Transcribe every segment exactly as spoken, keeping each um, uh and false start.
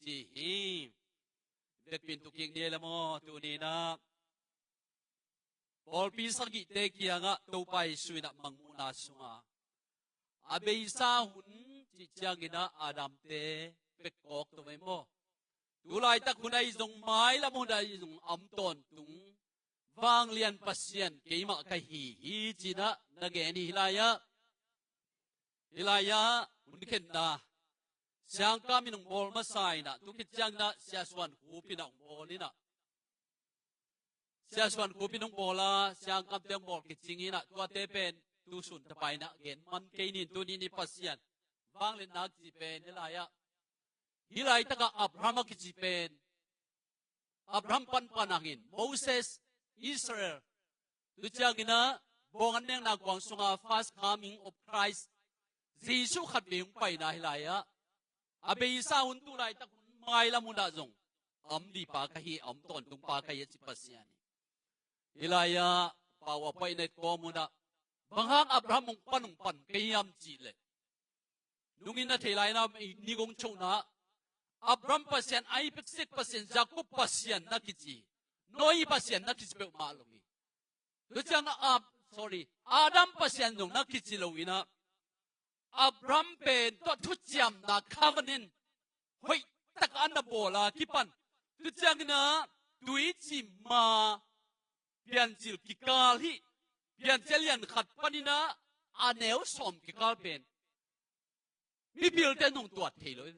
ci hi. Vekpi in tu kik ni ei le maw, tuni-in ah pawlpi sagihte kiangah Topa Jesu in ah mangmuhna sungah a beisa hun cih ciangin ah Adamte pek kawk to mai maw? Tu laitak hun ahi zong, mailam hun ahi zong, a om tawntung vanglian Pasian keimah ka hi hi ci-in ah na gen hi. Hih lai-ah, hih lai-ah hun khenna siangkam in hong bawl masa in ah, tu khit ciangin ah Sia Suan Khup in ah hong bawl in ah, Sia Suan Khup in hong bawl a, siangkamte hong bawl kicing in ah, tuate pen tu sun tapa in ah gen man kei ning. Tuni-in i Pasian vangliatna kici pen hih lai-ah, hih laitakah Abraham a kici pen, Abraham panpan hangin Moses, Israel, tu ciangin ah bawng an nekna kuang sungah first coming of Christ, Jesu khatvei hong paina hih lai-ah, a beisa hun, tu laitak hun, mailam hun ah zong a om ding pa ka hi, a om tawntung pa ka hi a ci Pasian hi. Hih lai-ah pau a paina i kawm hun ah, bang hang Abraham hong pan, hong pan kei hiam cih leh, nungin na thei lai-in ah, i ni gong chokna, Abraham Pasian, Isaac Pasian, Jacob Pasian na kici, Noah Pasian na kici peuhmah lo hi. Tu ciangah, ah, sorry, Adam Pasian zong na kici lo in ah, Abraham pen tawh thuciamna covenant hoih tak a na bawl a kipan, tu ciangin ah tuicim ma Piancil kikal hih, Piancil a lian khat panin ah a neu sawm kikal pen mipilte in hong tuat thei lo hi.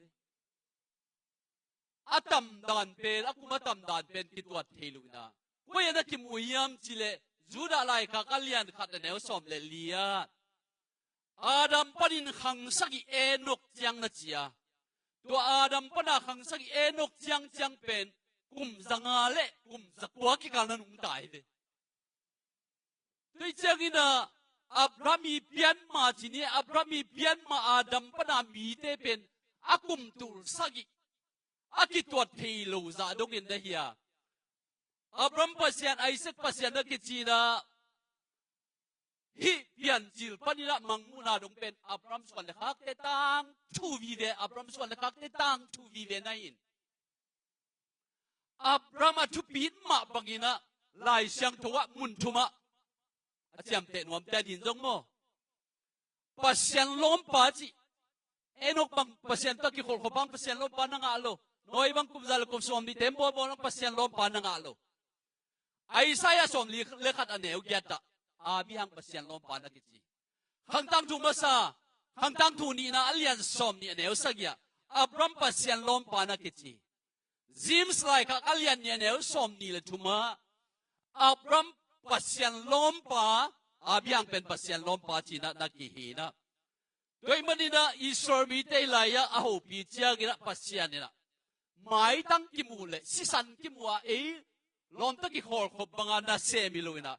A tamdan pen, a kum a tamdan pen kituat thei lo in ah, koi ah na kimu hiam cih leh, Judah laikhak a lian khat a neu sawm le li ah Adam panin khang sagih Enok ciang na ci a, tua Adam pana khang sagih Enok ciang, ciang pen kum zanga le kum zakua kikal na nungta hi ve. Tua ciangin ah Abraham ii pianma ci ni, Abraham ii pianma Adam pana mite pen a kum tul sagih a kituat thei lo zah dongin na hi a, Abraham Pasian, Isaac Pasian na kici in ah, hih Piancil panin ah mangmuhna dong pen Abraham suan le khakte tangthu vive, Abraham suan le khakte tangthu vive na hi in, Abraham a thupi mah bangin ah Lai Siangtho ah mun thum ah a ciamteh nuamte a ding zong maw, Pasian lawmpa cih. Enok bang Pasian tawh kikholhkhop bang Pasian lawmpa na ngah lo. Noah bang kum za le kum sawmnihte bawlbawl bang Pasian lawmpa na ngah lo. Isaiah sawmli le khat a neu giat ah Abraham Pasian lawmpa na kici. Khangtangthu masa, Khangtangthu nihna a lian sawmnih a neu sagih ah Abraham Pasian lawmpa na kici. James laikhak a lian nih a neu sawmnih le thum ah Abraham Pasian lawmpa, Abraham pen Pasian lawmpa ci-in ah na kihi in ah, tua ahih manin ah Israel mite hih lai-ah a hopih ciangin ah Pasian in ah maitang kimuh le sisan kimuh a ei lawmta kikhawlkhop banga nasem hi lo in ah,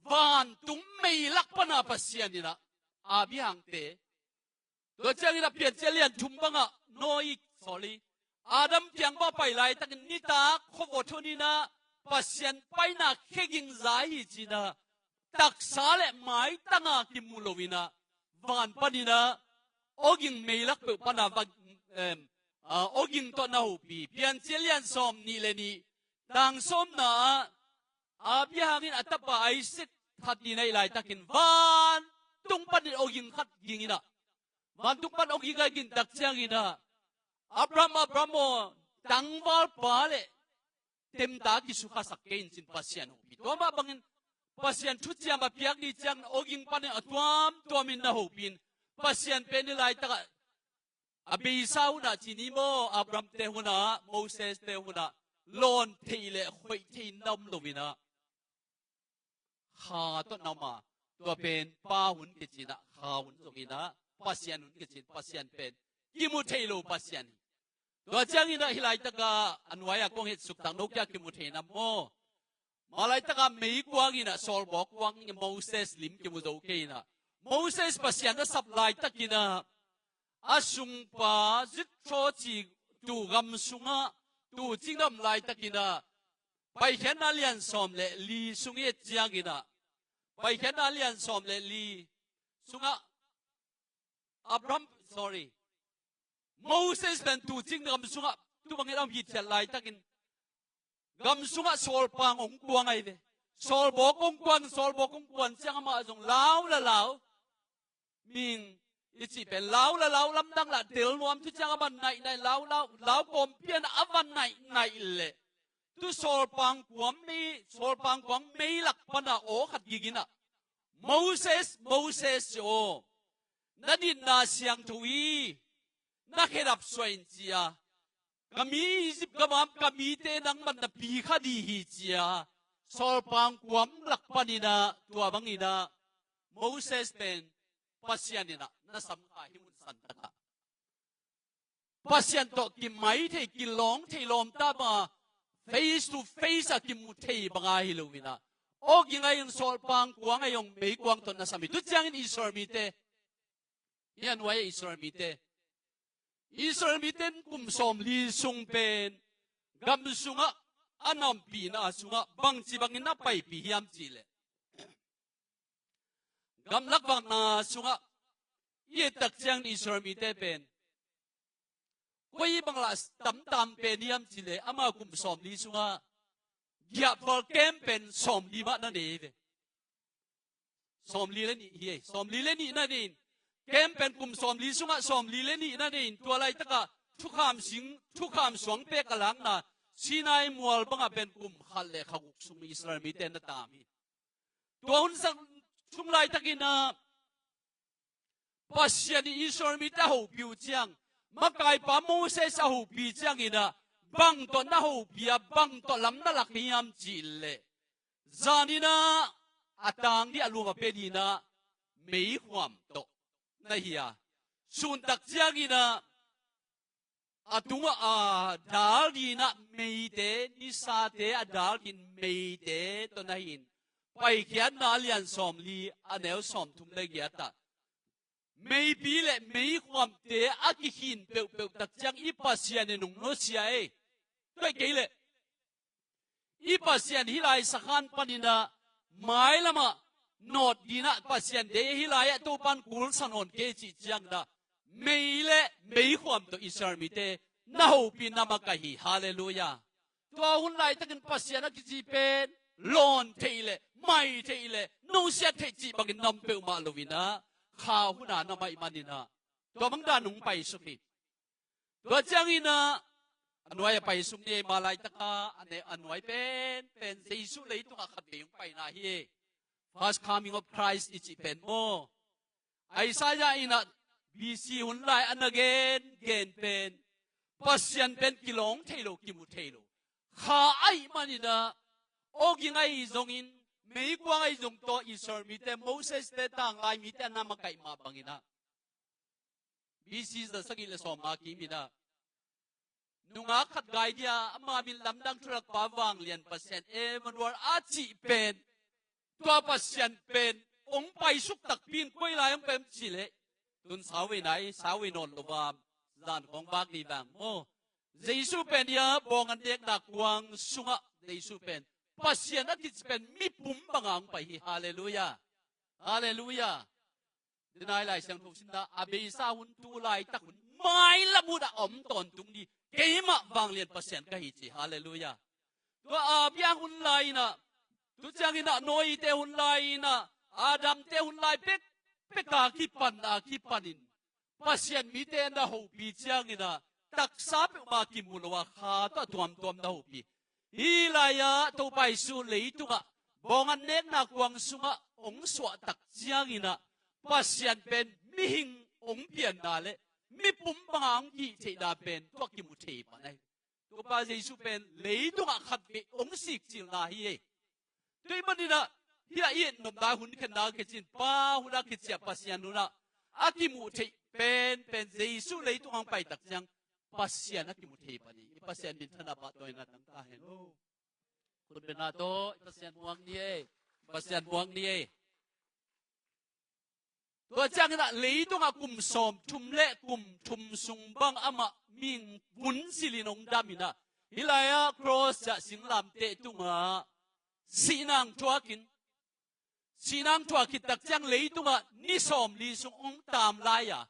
vantung meilak pana Pasian in ah Abraham te, tua ciangin ah Piancil a lian thum bangah Noah, sorry, Adam kiang bang pai laitakin nitak khuavua thon in ah Pasian paina kheging za hi ci-in ah, taksa le maitanga kimu lo in ah, van panin ah awging meilak peuh pana va, em, ah, awging tawh na hopih. Piancil a lian sawmnih le nih, tang sawmna ah Abraham in a tapa Isaac that ding a hih laitakin vantung panin awging khat ging in ah, vantung pan awging a gintak ciangin ah, Abraham, Abraham aw, tangvalpa le temta kisukhasak kei in ci-in Pasian hopih. Tua mah bangin Pasian thuciam a piak ding ciangin awging panin a tuamtuamin na hopih in, Pasian pen hih laitakah a beisa hun ah ci ni maw, Abraham te hun ah, Moses te hun ah lawn theih le khoih theih in na om lo in ah, kha tawh na om a, tua pen pa hun kici in ah, kha hun zong in ah, Pasian hun kici in, Pasian pen kimu thei lo Pasian hi. Tua ciangin ah hih laitakah a nuai-ah kong hetsuk tak, no kiang kimu thei na maw? Mah laitakah meikuang in ah, sawlbaw kuang in ah Moses lim kimu zo kei in ah, Moses Pasian a sap laitakin ah, a sungpa Jethro ci, tuu gam sungah tuucing na om laitakin ah, Paikhiatna a lian sawm le li sung i et ciangin ah, Paikhiatna a lian sawm le li sungah Abraham, sorry, Moses pen tuucing gam sungah tu bangin a hong hitthiat laitakin gam sungah sawlpang hong kuang ahi ve. Sawlbawk hong kuang, sawlbawk hong kuan ciang amah zong lau la lau. Ming i cih pen lau la lau lamdang lah tel nuam, tu ciang a van naihnaih lau lau, lau kawmpian a van naihnaih leh tu sawlpang kuam mei, sawlpang kuang mei lak pana aw khat gigin ah, "Moses, Moses aw, na nitna siangtho hi, na khedap suah in," ci-a, "Ka mi Egypt gam a om ka mite nangman na pi kha ding hi," ci-a, sawlpang kuam lak panin ah, tua bangin ah Moses pen Pasian in ah na sam kha hi, mun santak ah. Pasian tawh kimaithei, kilawngthei lawmta banga, face to face a kimu thei banga hi loin ah, awging ahi in sawlpang kuang ahi hong meikuang tawh na sam hi. Tu ciangin Israel mite, hih a nuai-ah Israel mite, Israel mite in kum sawmli sung pen gam sungah, a na ompihna sungah bangci bangin na paipih hiam cih leh, gamlak vakna sungah i et tak ciangin Israel mite pen koi bang lah tamtam pen hiam cih leh, ama kum sawmli sungah giahphual kem pen sawmli mah na nei ve. Sawmli le nih hi ei, sawmli le nih na nei in, kem pen kum sawmli sungah sawmli le nih na nei in, tua laitakah thukham sing, thukham suang pek a lakna Sinai mual bangah pen kum khat le kha guk sung Israel mite na tam hi. Tua hun sang sung laitakin ah Pasian in Israel mite a hopih uh ciang, makaipa Moses a hopih ciangin ah, bang tawh na hopih a, bang tawh lam na lak hiam cih leh, zanin ah a tang ding, a lum a pe dingin ah meikhuam tawh na hi a, sun tak ciangin ah a tungah a dal dingin ah meite, nisate a dal dingin meite tawh na hi in, Paikhiatna a lian sawmli, a neu sawmthum le giat ah, meipi le meikhuamte a kikhin peuhpeuh tak ciang i Pasian in hong nusia ei. Tua hi kei leh i Pasian hih lai sakhan panin ah, mailamah nawt dingin ah Pasian deih, hih lai-ah Topan kulsa nawn kei cih ciangin ah, mei le meikhuam tawh Israel mite na hopih, na makaih hi. Halleluiah. Tua hun laitakin Pasian a kici pen lawn theih leh, mai theih leh, nusiat theih cih bangin na om peuhmah loin ah, kha hun a na om ahih manin ah, tua bang dan hong paisuk hi. Tua ciangin ah a nuai-ah paisuk ni ei. Mah laitakah a ne-, a nuai penpen Jesu leitungah khatvei hong paina hi ei. First coming of Christ i cih pen maw, Isaiah in ah B C hun lai a na gen, gen pen, Pasian pen kilawng thei lo, kimu thei lo. Kha ahih manin ah, awging ahi zongin, meikuang ahi zong tawh Israel mite, Moses te tanglai mite a na makaih mah bangin ah, B C za sagih le sawmnga kim in ah, nungak khat gai dia, ama min lamdang thulakpa vanglian Pasian, Emmanuel a cih pen, tua Pasian pen hong paisuk takpi in koi lai hong pai hiam cih leh, tun sau vei nai, sau vei nawn lo va, zan khawng vak ni vang maw. Jesu pen hia, bawng an nekna kuang sungah Jesu pen Pasian a kici pen mipum banga hong pai hi. Halleluiah. Halleluiah. Denai Lai Siangtho sinna, a beisa hun, tu laitak hun, mailam hun a om tawntung ding keimah vanglian Pasian ka hi ci. Halleluiah. Tua Abraham hun lai-in ah, tu ciangin ah Noah te hun lai-in ah, Adam te hun lai pek, pek a kipan, a kipanin Pasian mite na hopih ciangin ah, taksa peuhmah kimu lo a, kha tawh a tuamtuam na hopih. Hih lai-ah Topa Jesu leitungah bawng an nekna kuang sungah hong suah tak ciangin ah, Pasian pen mihing hong pianna le mipum banga hong hih theihna pen tua kimu thei pan ahi. Topa Jesu pen leitungah khatvei hong sikcilna hi ei. Tua ahih manin ah, hih a i et nopna hun khenna kicin, Pa hun a kiciah Pasian hun ah a kimuh theih penpen Jesu leitungah hong pai tak ciang Pasian a kimu thei pan hi. I Pasian minthanna pahtawina tang ta hen aw. Khut bengna tawh i Pasian muang ni ei. I Pasian muang ni ei. Tua ciangin ah leitungah kum sawmthum le kum thum sung bang amah mihing vun silhin hong dam in ah, hih lai-ah cross ah singlamteh tungah sihna thuakin, sihna thuak khit tak ciang leitungah ni sawmli sung hong taam lai-a,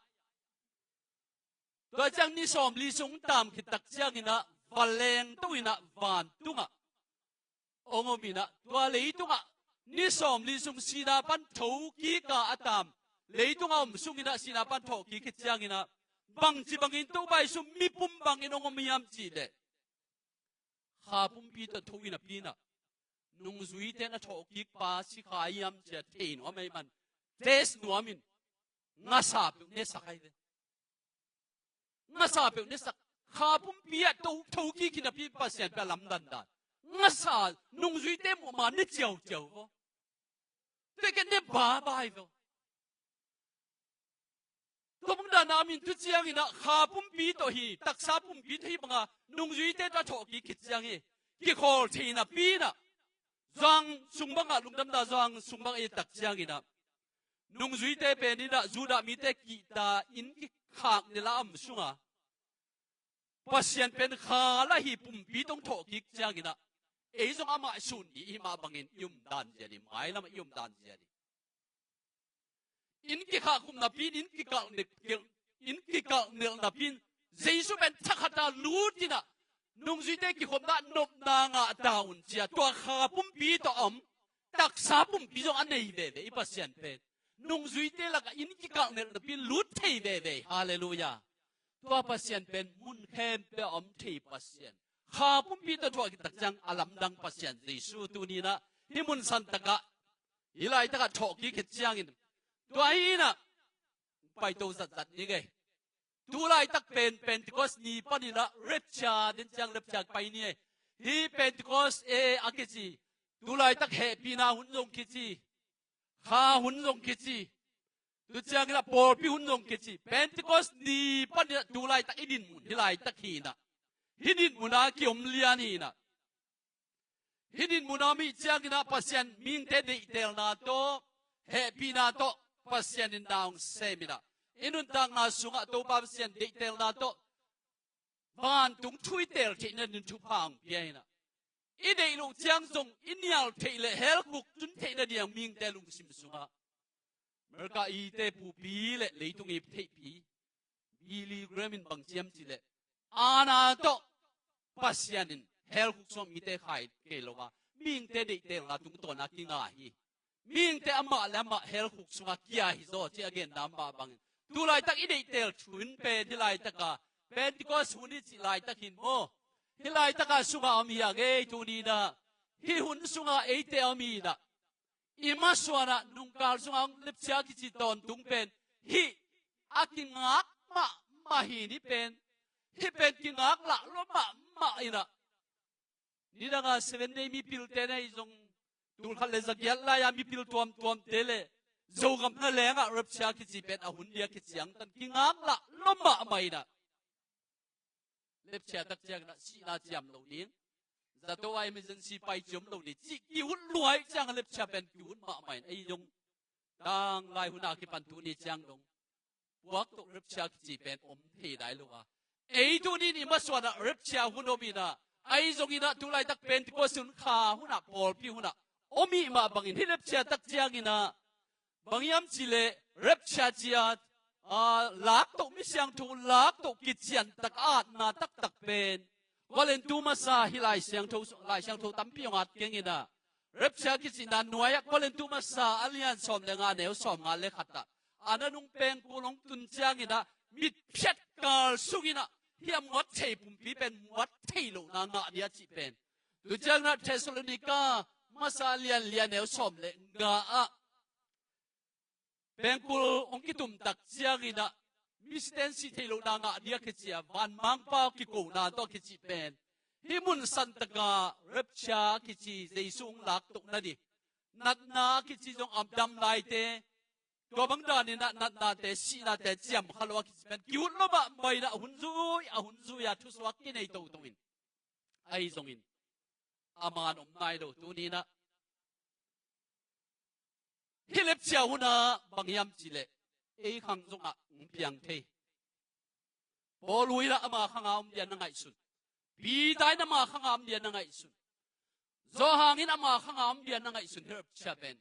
Tua ciang ni sawmli sung taam khit tak ciangin ah, va lengto in ah vantungah hong om in ah, tua leitungah ni sawmli sung sihna pan thokik a a taam, leitungah om sungin ah sihna pan thawhkik khit ciangin ah, bangci bangin Topa Jesu mipum bangin hong om hiam cih leh, kha pumpi tawh tho in a pi in ah, nungzuite na thawhkik pa si kha hiam ci-a thei nuam ahih man, test nuamin ngasa peuh ne sak ahi ve. Ngasa peuh ne sak. Kha pumpi ah to, thokik hi napi Pasian pia lamdan dan. Ngasa, nungzuite muh ma ne ciauciau vaw. Tua kei ne babai vaw. Tua bang dan a min tu ciangin ah kha pumpi tawh hi, taksa pumpi tawh hi banga nungzuite tawh thawhkik khit ciang hi. Kikhawl thei napi in ah, Zuang sung bangah lungdam dan, Zuang sung bang ei tak ciangin ah, nungzuite pen in ah Judah mite kihta inn kikhak nilh a om sunga, Pasian pen kha lah hi pumpi tawh thawhkik ciangin ah, ei zong amah sun i hih mah bangin i om dan zia ni, mailam i om dan zia ni. Inn kikhak khum napi in, inn kikalh nilh, inn kikalh nilh napi in, Jesu pen thakhata lut in ah, nungzuite kikhopna nopna ngah ta un ci-a, tua kha pumpi tawh a om, taksa pumpi zong a nei veve i Pasian pen. Nungzuite lakah inn kikalh nilh napi in lut thei veve. Halleluiah. Tua Pasian pen mun khempeuh a om thei Pasian. Kha pumpi tawh thawhkik tak ciang a lamdang Pasian Jesu tuni in ah, hih mun santakah, hih laitakah thawhkik khit ciangin, tua hi in ah, paito zatzat ni ngei. Tu laitak pen Pentecost ni panin ah rapture, den ciang rapture pai ni ei. Hih Pentecost e a kici, tu laitak hehpihna hun zong kici, kha hun zong kici, tu ciangin ah pawlpi hun zong kici, Pentecost ni panin ah tu laitak i dinmun hih laitak hi in ah, hih dinmun a kiom lian hi in ah, hih dinmun a om i hih ciangin ah Pasian mihingte deihtelna tawh, hehpihna tawh Pasian in na hong sem in ah, i nuntakna sungah Topa Pasian deihtelna tawh vantung thu i teel theihna ding thupha hong pia in ah, i deih loh ciang zong i nial theih leh hell khuk tun theihna ding mihingte lungsim sungah, America ite pupi leh leitung i theihpi Billy Graham in bang ci hiam cih leh, aana tawh Pasian in hell khuk sungah mite khai kei lo a, mihingte deihtelna tungtawn a kinga hi. Mihingte amah le amah hell khuk sungah kia hi zaw ci a genna mah bangin, tu laitak i deihtel thu in pen hih laitak a, Pentecost hun i cih laitak hi in maw, hih laitak a sungah om hi a ngei tuni in ah, hih hun sungah eite a om hi in ah, i masuan ah nungkal sungah hong lepcia kici tawntung pen hih a kingak mahmah hi ni pen, hih pen kingak lah lua mahmah in ah, nidang a Seven Day mipilte na hi zong, tulkhat le zagiat lai a mipil tuamtuamte le Zogam na lengah rapture kici pen a hun dia kiciangtan kingak lah lua mahmah in ah, lepcia tak ciangin ah sihna ciam lo ding, zato a emergency pai ciam lo ding cih ki-ut luai ciang a lepcia pen ki-ut mahmah in, ei zong tanglai hun a kipan tuni ciang dong puak tawh rapture kici pen om thei nai lo a, ei tuni in i masuan ah rapture hun om in ah, ei zong in ah tu laitak Pentecost hun, kha hun ah, pawlpi hun ah om i hih mah bangin hih rapture tak ciangin ah bang hiam cih leh rapture ci-a, a, laktoh, mi siangtho laktoh kician tak a atna taktak pen Korintu masa hih Lai Siangtho, Lai Siangtho tampi hong at keng in ah, rapture kicihna nuai ah Korintu masa a lian sawm le nga, neu sawm nga le khat ah, a nanung pengkul hong tun ciangin ah mitphiat kal sungin ah hih a muat thei pumpi pen muat thei lohna ngah ding a cih pen, tu ciangin ah Thessalonika masa lian li a neu sawm le nga ah pengkul hong kitum tak ciangin ah misite in sih theih lohna ngah ding a kici a, vanmangpa kikona tawh a kici pen, hih mun santaka rapture kici Jesu hong laktoh nading, natna kici zong a dam laite, tua bang danin ah natnate, sihnate ciam kha lo a kici pen ki-ut lua mahmah in ah, a hun zui, a hun zui a thusuak kinei toto in, ahi zongin a man om nai lo. Tuni in ah hih lepcia hun ah bang hiam cih leh ei khang zongah hong piang thei. Paul in ah ama khang a om ding a na ngaihsun. Peter in ama khang a om ding a na ngaihsun. Johan in ama khang a om ding a na ngaihsun, hih rapture pen.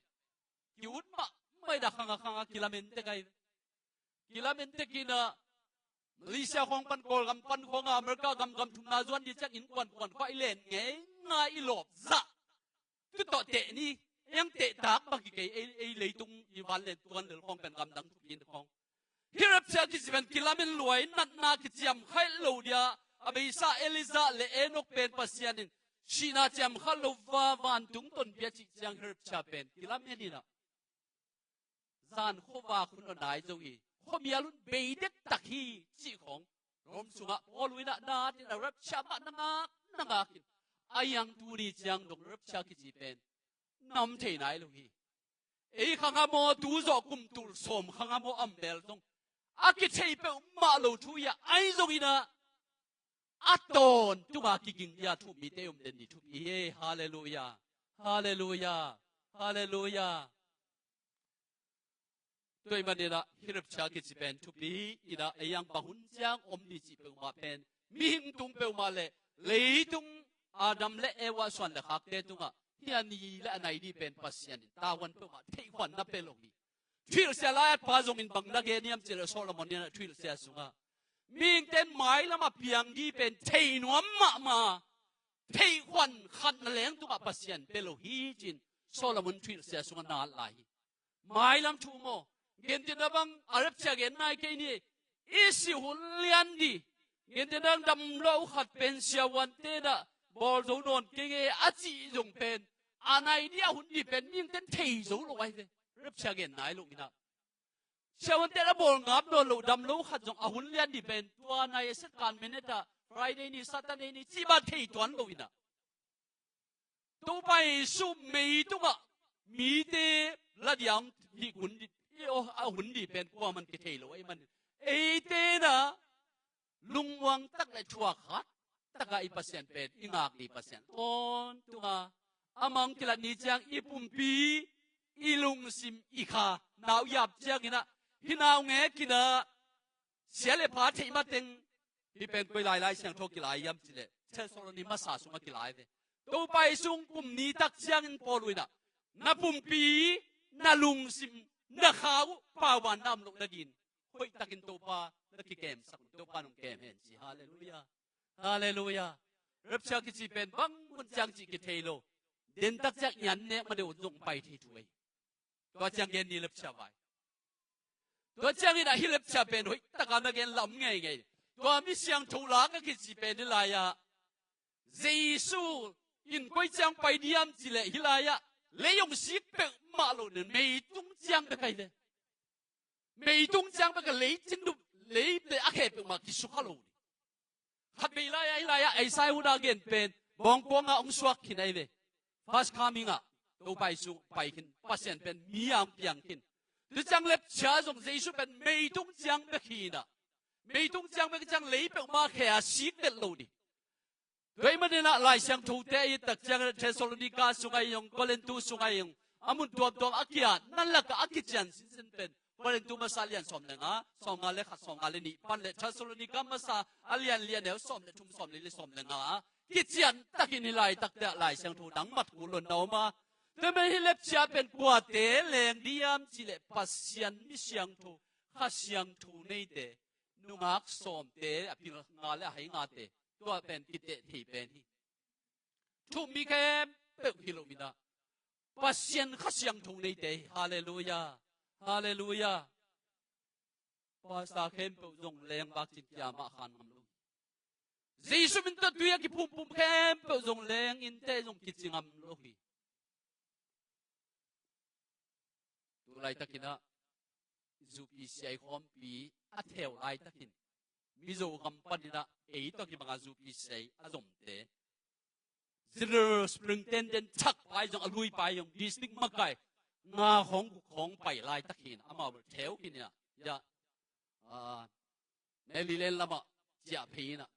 Ki-ut mahmah in ah khang a khang a kilamen tek ahi. Kilamen tek in ah Malaysia khawng pan, Kawlgam pan khawng a, America gam, gam thumna zuan ding ciang innkuan kuan khawng i len ngei ngai, i lawp zah. Tu tawh teh ni, ei ang teh tak bang hi kei, ei, ei leitung i vanleng tuan lel khawng pen gamdang thupi in khawng. Hih rapture kici pen kilamen lua in, natna kiciam khaih lo dia, a beisa Elijah le Enok pen Pasian in sihna ciam khaih lo va, vantung tonpih a cih ciang hih rapture pen kilamen in ah, zan khuavak hun a nai zo hi, khuamial hun bei dektak hi cih khawng Rom sungah Paul in ah na ding a rapture mah na ngak, na ngak in, a hiang tuni ciang dong rapture kici pen na om thei nai lo hi. Ei khang a maw, tu zawh kum tul sawm khang a maw, a om bel zong a kithei peuhmah lo thu hi a, ahi zongin ah a tawntung a kiging dia thu mite i om den ni thupi hi. Halleluiah. Halleluiah. Halleluiah. Tua ahih manin ah hih rapture kici pen thupi in ah, ei ang bang hun ciang om ding cih peuhmah pen mihing tung peuhmah le leitung Adam le Eva suan le khakte tungah hih a ni le a nai ding pen Pasian in tavuan peuhmah theihkhuan na pia lo hi. Thuhilhsia lai-at pa zongin bang na gen hiam cih leh, Solomon in ah Thuhilhsia sungah mihingte in mailam a piang ding pen thei nuam mahmah, theihkhuan khat na leng tungah Pasian pia lo hi ci-in Solomon Thuhilhsia sungah na at lai hi. Mailam thu maw, gentehna bang a rapture gen nai kei ni, i sih hun lian ding, gentehna bang damlo khat pen siavuante in ah bawl zo nawn kei nge a cih zong pen, a nai ding a hun ding pen mihingte in thei zo lo ahi ve. Rapture gen nai lo in ah, siavuante in a bawl ngap nawn lo damlo khat zong a hun lian ding pen tua nai a set kan minute ah, Friday ni, Saturday ni cih bang thei tuan lo in ah, Topa Jesu mei tungah mite la ding a hih hun ding, i aw, a hun ding pen kuaman kithei lo ahih manin, eite in ah lungmuang tak le thuak hat tak a i Pasian pen i ngak ding Pasian tawntung a, amah hong kilat ni ciang i pumpi, i lungsim, i kha, nau i ap ciangin ah, hih nau ngek in ah sia le pha theih mateng, hih pen koi lai Lai Siangtho kilai hiam cih leh, Thessaloni masa sungah kilai ve. Topa Jesu hong kum ni tak ciangin Paul in ah, na pumpi, na lungsim, na kha uh pauban na om loh nadingin hoihtakin Topa na kikemsak un, Topa in hong kem hen ci. Halleluiah. Halleluiah. Rapture kici pen bang hun ciang cih kithei lo. Dentak ciang i an nek ma deuh zong pai thei thu ei. Tua ciang gen ni rapture vai. Tua ciangin ah hih rapture pen hoihtak a na gen lam ngeingei. Tua mi siangtho lak a kici pen hih lai-ah Jesu in koi ciang pai diam cih leh hih lai-ah lei hong sik peuhmah lo nen, meitung ciang bek ahi ve. Meitung ciang bek a, lei cingdup, lei le a khe peuhmah kisukha lo ni. Khatvei lai-ah, hih lai-ah Isaiah in a gen pen bawngkuang ah hong suak khin ahi ve. First coming ah Topa Jesu pai khin, Pasian pen mi a hong piang khin. Tu ciang rapture zong Jesu pen meitung ciang bek hi in ah, meitung ciang bek ciang lei peuhmah khe a sik vet lo ni. Tua ahih manin ah Lai Siangthote i et tak ciang Thessalonika sungah hi ung, Korintu sungah hi ung, a mun tuamtuam a ki-at, na lakah a kician sinsen pen Korintu masa lian sawm le nga, sawm nga le khat, sawm nga le nih pan le Thessalonika masa a lian li, a neu sawm le thum, sawm li le sawm le nga, kician takin hih laitakte ah Lai Siangtho nang mat kul lo na om a. Tua ahih manin hih rapture pen kuate leng ding hiam cih leh Pasian mi siangtho, Kha Siangtho neite, nungak sawmte, a pil nga le a hai ngate, tua pen kiteh thei pen hi. Thu-um mi khempeuh hi lo in ah, Pasian Kha Siangtho neite hi. Halleluiah. Halleluiah. Pastor khempeuh zong leng vakcin kia mah khan ngam lo hi. Jesu min tawh tui a kiphumpum khempeuh zong leng innte zong kici ngam lo hi. Tu laitakin ah U P C I khawmpi a theu laitakin Mizo gam panin ah ei tawh kibang a U P C I a zomte, General Superintendent thak pai zong, a lui pai zong, district makai nga khawng, guk khawng pai laitak hi in ah, amau bel theu khin in ah, ya, ah, Maryland lamah ciah phei in ah,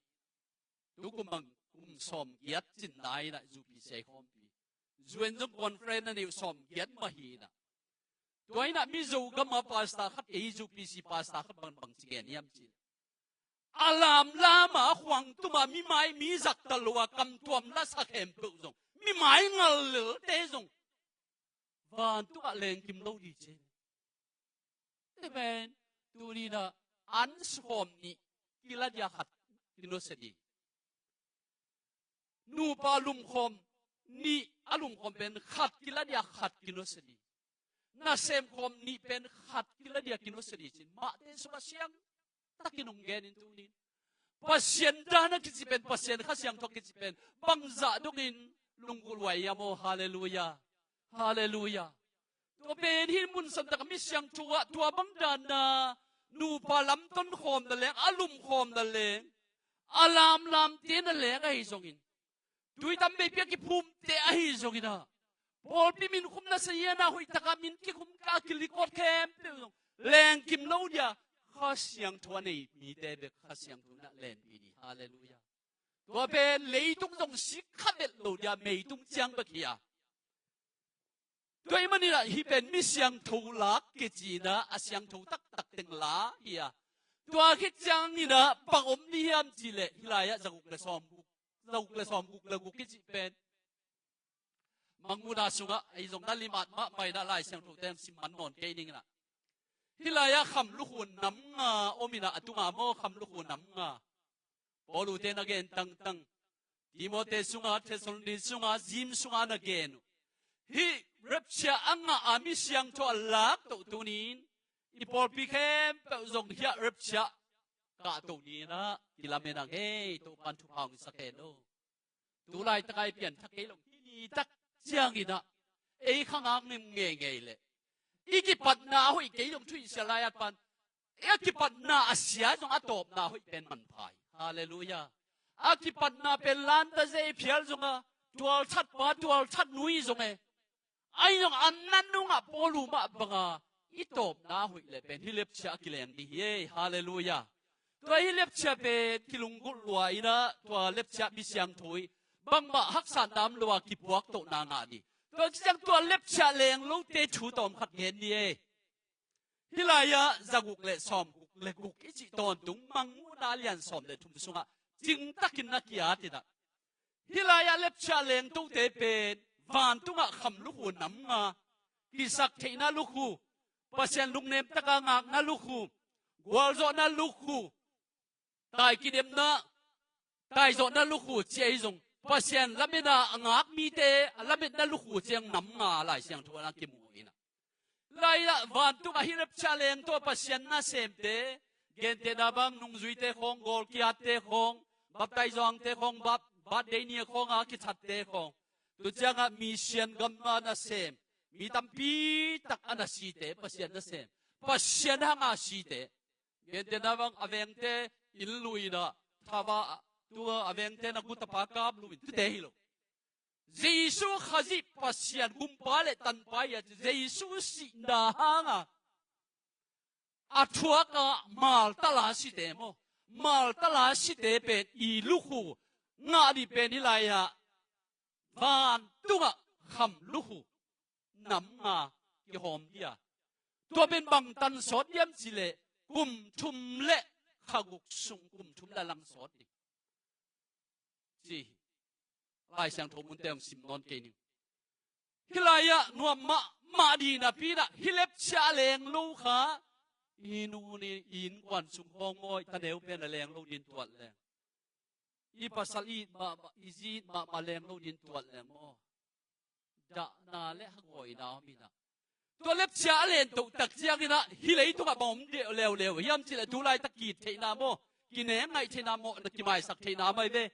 tu kum bang kum sawmgiat cin nai in ah U P C I khawmpi, U N zong conference a neih uh sawmgiat mah hi in ah. Tua in ah Mizo gam a pastor khat, ei U P C pastor khat bang, bang ci gen hiam cih leh, a lamlam a, khuang tum a, mi mai mi zak ta lo a, kam tuam la sa khempeuh zong, mi mai ngal lelte zong vantung ah lengkim lo ding ci. Tua pen tuni in ah an sawm nih kila dia khat kinusia ding. Nupa lumkhawm nih a lumkhawm pen khat kila dia khat kinusia ding. Nasem khawm nih pen khat kila dia kinusia ding ci-in Mate sungah siang takin hong genin tuni-in Pasian dan a kici pen, Pasian Kha Siangtho a kici pen bangzah dongin lunggulh huai hiam aw? Halleluia. Halleluia. Tua pen hih mun santak a mi siangtho ah tua bang dan a nupa lamton khawm na leng, a lumkhawm na leng, a lamlamte na leng ahi zongin, tui tam veipi a kiphumte ahi zongin ah, pawlpi min khum na sa hian ah, hoih tak a min kikhum kha a kilikawt khempeuh zong lengkim lo dia, Kha Siangtho a nei mite bek Kha Siangtho in ah lenpih ni. Halleluia. Tua pen leitung zong sik kha vet lo dia, meitung ciang bek hi a. Tua ahih manin ah hih pen mi siangtho lak kici-in ah, a siangtho taktak teng la hi a. Tua khit ciangin ah bang om ding hiam cih leh, hih lai-ah zaguk le sawmguk, zaguk le sawmguk le guk kici pen Mangmuhna sungah, ei zong na limat mahmah in ah Lai Siangtho teng sim man nawn kei ning in ah. Hih lai-ah kham lukhu nam nga om in ah, a tungah maw kham lukhu nam nga. Paul ute na gen tangtang. Timote sungah, Thessaloni sungah, James sungah na gen uh. Hih rapture a ngah a mi siangtho a lak toh tuni-in i pawlpi khempeuh zong hih rapture kah toh ni-in ah kilamen ang ei, Topa'n thupha hong sak hen aw. Tu laitak a i pianthak kei lo, hih ni tak ciangin ah ei kha ngak ning ngeingei leh, i kipatna a hoih kei zong thuhilhsia lai-at pan, i a kipatna a sia zong a tawpna a hoih pen manpha hi. Halleluia. A kipatna pen lanta zia i phial zong a, tualthatpa tualthatnu hi zong e, ahi zong a na nungah Paul uh mah banga i tawpna a hoih leh pen hih rapture a kileng ding hi ei. Halleluia. Tua hih rapture pen kilunggulh lua in ah, tua rapture mi siangtho i bangmah haksatna om lo a kipuak tohna ngah ding. Tua ciang tua rapture leng lote thu tawm khat gen ni ei. Hih lai-ah zaguk le sawmguk le guk i cih tawntung Mangmuhna lian sawm le thum sungah cingtakin na ki-at in ah, hih lai-ah rapture lengtote pen vantungah kham lukhu nam nga, kisaktheihna lukhu, Pasian lungnem taka ngakna lukhu, gualzawhna lukhu, tai kidemna, taizawhna lukhu ci ahi zong, Pasian lametna a ngak mite a lametna lukhu ciang nam nga Lai Siangtho ah na kimu in ah. Lai-ah vantungah hih rapture lengto Pasian nasemte, gentehna bang nungzuite khawng, gawlkiatte khawng, baptaizuangte khawng, bap-, birthday ni a khawng a kithatte khawng, tu ciangah mission gamna nasem, mi tampi tak a na site, Pasian nasem, Pasian hanga site, gentehna bang a vengte inn lui in ah, thava, tua a vengte na gutapa kap lu in, tute hi lo. Jesu Khazih Pasian gumpa le tanpa hi a, Jesu sihna hanga a thuak a maltala site maw, maltala site pen i lukhu ngah ding pen hih lai-ah vantungah kham lukhu nam nga kihawm ding a. Tua pen bangtan sawt diam cih leh kum thum le kha guk sung, kum thum le lang sawt ding ci hi. Lai Siangtho munte hong sim nawn kei ning. Hih lai-ah nuam mahmah ding napi in ah, hih rapture a leng lo kha i nu in i innkuan sung khawng maw, i taneu pen a leng lo ding tuat leng, i pasal i it mahmah, i zi it mahmah leng lo ding tuat leng maw, dahna le hagawina om in ah. Tua rapture a len toh tak ciangin ah hih leitungah bang om deuh leuleu hiam cih leh, tu laitak ki-it theihna maw, kinengngaih theihna maw, na kimaisak theihna mai ve.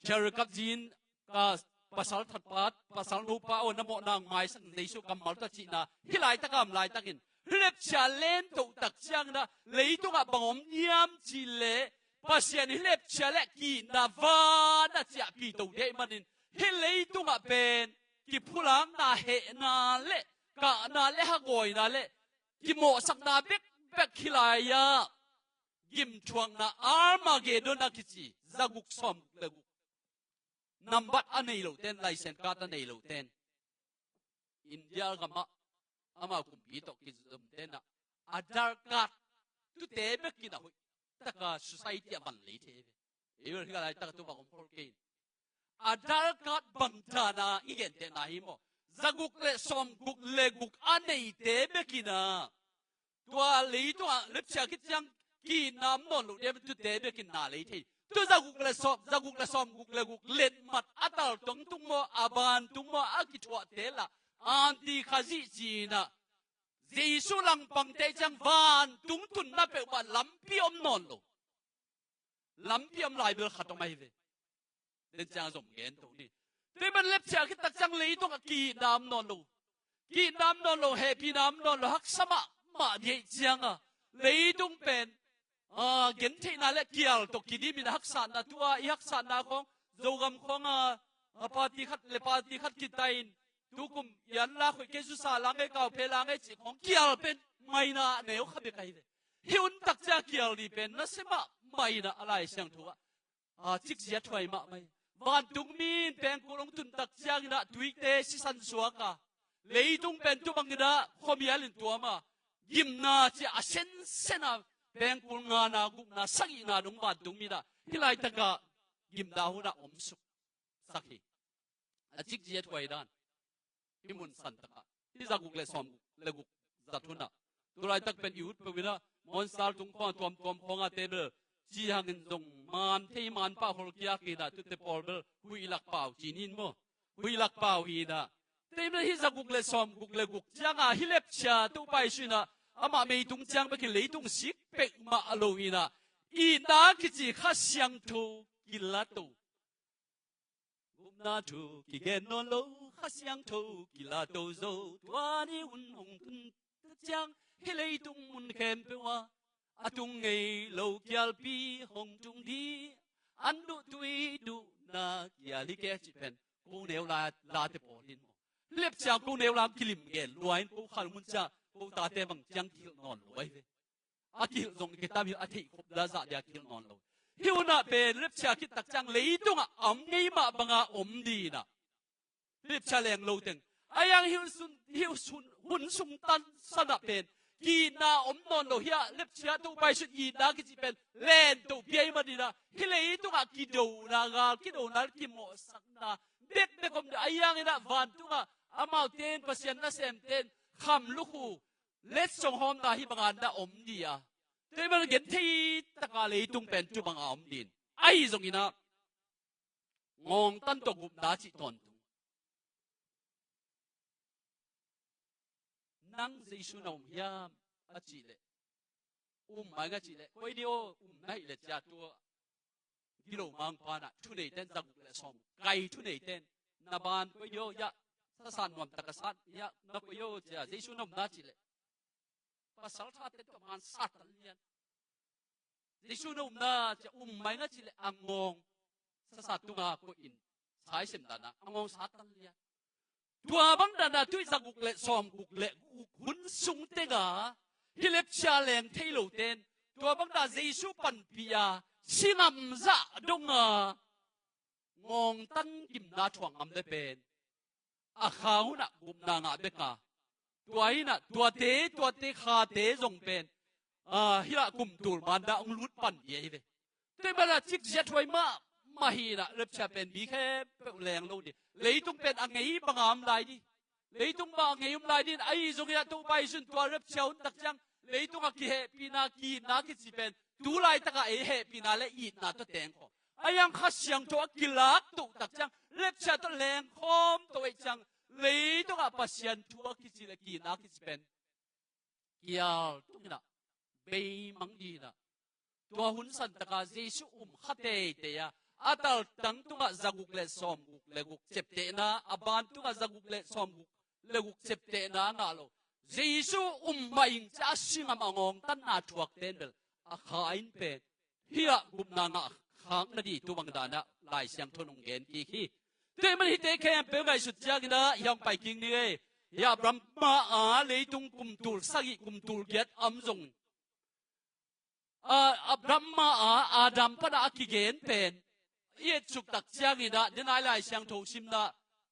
Cherry kap zin ka pasal thatpa, pasal nupa aw, na mawhna maisak Jesu kammal tawh cihna hih laitaka om laitakin, hih rapture len toh tak ciangin ah leitungah bang om hiam cih leh, Pasian hih rapture le ki-itna van a ciahpih to ding ahih manin, hih leitungah pen kiphulakna, hehna le kahna le hagawina le kimawhsakna bekbek hih lai-ah gimthuakna Armageddon a kici, zaguk sawmguk le guk. Nambat a nei loten, license card a nei loten, India gamah amau kumpi tawh kizomten ah, Aadhaar card, tute bekin a hoih taka society a van lei thei ve. Ei bel hih laitak tu bang om khol kei in. Aadhaar card bang dana i gentehna hi maw? Zaguk le sawmguk le guk a neite bekin ah, tua leitungah lepchia khit ciang ki-itna om nawn lo ding, tute bekin na lei thei. Tu zaguk le sawm, zaguk le sawm guk le guk letmat a tal tong tung maw, a ban tung maw, a kithuahte lah anti khazih ci-in ah Jesu langpangte ciang vantung tunna peuhmah lampi om nawn lo. Lampi om lai bel khat om ahi ve. Den ciang zom gen to ni. Tua ahih man lepchia khit tak ciang leitungah ki-itna om nawn lo. Ki-itna om nawn lo, hehpihna om nawn lo, haksa mahmah ding ahih ciang a, leitung pen, ah, gentheihna le kial tawh kidim in haksatna, tua i haksatna khawng, Zogam khawng a, a party khat le party khat kitai in, tukum i an la khoih kei, zusa la ngei, kauphe la ngei cih khawng kial pen maina neu kha bek ahi ve. Hih hun tak ciang kial ding pen nasia mahmah in ah, a Lai Siangtho ah, a, cikzia thuai mahmah hi. Vantungmi in pengkul hong tun tak ciangin ah tuite sisan suak a, leitung pen tu bangin ah khuamial in tuam a, gimna ci a sensen a, pengkul ngana, gukna, sagihna dong vantungmi in ah hih laitak ah gimna hun ah om suk sak hi. A cikzia thuai dan. Hih mun santak ah, hih zaguk le sawmguk le guk zat hun ah, tu laitak pen i ut peuh in ah, Mawnsal tung khawng, tuamtuam khawng a te bel ci hangin zong man thei, man pah hol kiak in ah, tute pawl bel huih lak pau ci ni maw, huih lak pau hi in ah. Tua ahih man hih zaguk le sawmguk le guk ciang a hih lepchia Topa Jesu in ah amah meitung ciang bekin leitung sik peuhmah lo in ah, itna kici Kha Siangtho kila to. Gupna thu kigen nawn lo, Kha Siangtho kila to zo. Tua ni hun hong tun ciang hih leitung mun khempeuh ah a tung ngei lo kialpi hong tung ding. An duh tui duhna kial hi kei cih pen ko neu la, late pawl in maw, lepchia ko neu la kilim gen lua in, ko khal mun ciang ko tate bang ciang kihilh nawn lo ahi ve. A kihilh zong kei tam hilh, a theih khop la zah dia kihilh nawn lo. Hih hun ah pen lepchia khit tak ciang leitungah a om ngei mah banga om ding in ah, lepchia leng lo teng. A yang hih hun, hih hun, hun sung tan san ah pen ki-itna om nawn lo hi a, lepchia Topa Jesu itna kici pen len to piai man in ah, hih leitungah kidona, gal kidona, kimawhsakna bekbek om ding. A yang in ah vantungah amaute in, Pasian nasemte in kham lukhu letsong hawmna hih banga na om ding a, tua ahih man genthei taka leitung pen tu banga om ding. Ahi zongin ah ngawngtan tawh gupna cih tawntung. Nang Jesu na um hiam a cih leh, um mai nga cih leh, koi ding aw, um na hih leh cia tua gilo mangpa in ah, thuneite in zaguk le sawm kai thuneite in, na ban koi ding aw, ya, sasa nuam taka sat, ya, na koi aw cia, Jesu na um na cih leh, pasal thate tua man satan lian. Jesu na um na cia, um mai nga cih leh a ngawng sasa tunga koih in, saisem dan a a ngawng satan lian. Tua bang dan a tu i zaguk le sawmguk le guk hun sung teng a hih lepchia leng thei lote in tua bang dan Jesu panpih a singam zah dong a ngawngtan gimna thuak ngam le pen a kha hun ah gupna ngah bek a, tua in ah tuate, tuate khate zong pen, ah, hih ah kum tul man dah hong lut pan ding ahi ve. Tua ahih man a cikzia thuai mahmah hi in ah, lepchia pen mi khempeuh leng lo ding. Leitung pen a ngei banga om lai ding. Leitung banga ngei om lai ding in, ahi zongin ah Topa Jesu in tua lepchia hun tak ciang leitung a kihehpihna, ki-itna kici pen tu laitak a ei hehpihna le itna tawh teng khawm, a yang Kha Siangtho a kilak toh tak ciang, lepchia tawh lengkhawm toh ahih ciang, leitung ah Pasian thu a kici le ki-itna kici pen kial tung in ah, beimang ding in ah, tua hun san taka Jesu um kha teitei a, a taltang tungah zaguk le sawmguk le guk ceptehna, a ban tungah zaguk le sawmguk le guk ceptehna ngah lo. Jesu um mah ing cia a singam a ngawngtanna thuakte in bel a kha in pen hih ah gupna ngah khak nading tu bang dan ah Lai Siangtho in hong gen kik hi. Tua ahih man hihte khempeuh ngaihsut ciangin ah hih hong pai kik ni ei. Hih Abraham ma-a leitung kum tul sagih, kum tul giat a om zong, a, Abraham ma-a Adam pan a kigen pen i et suk tak ciangin ah, denai Lai Siangtho simna,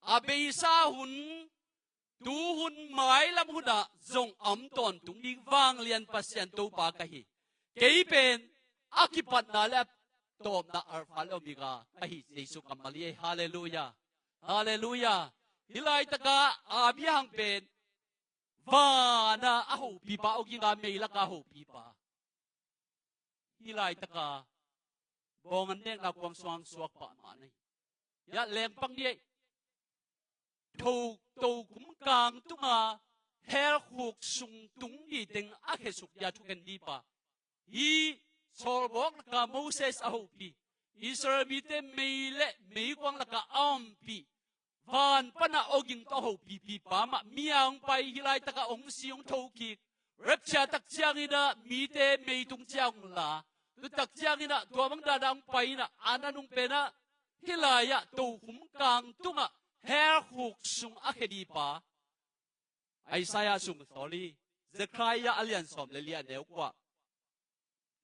a beisa hun, tu hun, mailam hun ah zong a om tawntung ding vanglian Pasian Topa ka hi. Kei pen a kipatna le a tawpna, Alpha le Omega ka hi, Jesu kammal hi. Halleluiah. Halleluiah. Hih laitak ah Abraham pen Vana a hopipa, awginga meilaka a hopipa. Hih laitaka bawng an nekna kuang suang suak pah mah na hi. Hiah lengpang dih. Tho, tokhum kang tunga hell khuk sung tung dih teng a khesuk dia thukhen dihpa. Hih sawlbawk laka Moses a hopih, Israel mite mei le meikuang laka a ompih, van pana awging tawh a hopipipa mah mi a hong pai, hih laitaka hong si hong thokik. Rapture tak cianginah mite meitung ciang hong la. Tu tak cianginah tua bang dana hong pai inah, an a nung penah hih lai-ah tokhum kang tungah hell khuk sung a khe dihpa. Isaiah sung, sorry, Zechariah a lian sawm le li a neu kua.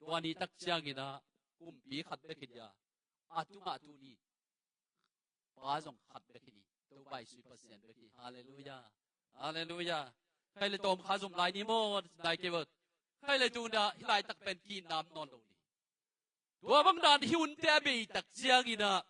Tua ni tak cianginah kumpi khat bek hi dia, a tungah tuni pa zong khat bek hi ni. Topa Jesuh Pasian bek hi. Halleluiah. Halleluiah. Khai le tawm kha zum lai ni maw, lai kei bawt. Khai le tuna hih laitak pen kinnam nawn lo ni. Tua bang dan hih hunte a bei tak cianginah,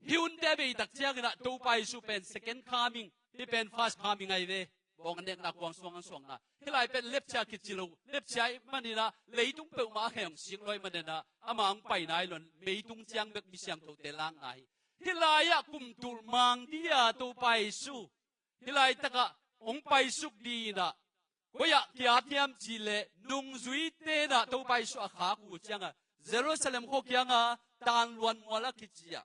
hih hunte a bei tak cianginah Topa Jesuh pen second coming, hih pen first coming ahi ve. Bawng a nekna kuang suang an suakna. Hih lai pen lepcia kici lo, lepcia ih maninah leitung peuhmah a khe hong sik lo ih maninah ama hong pai nai lo in, meitung ciang bek mi siangthote lakna hi. Hih lai-ah kum tul mang dia Topa Jesuh hih laitakah hong paisuk dinah, koi-ah kiat hiam cihleh nungzuite inah Topa Jesuh a khak uh cianga Jerusalem khua kianga Tanluan mual a kici-ah,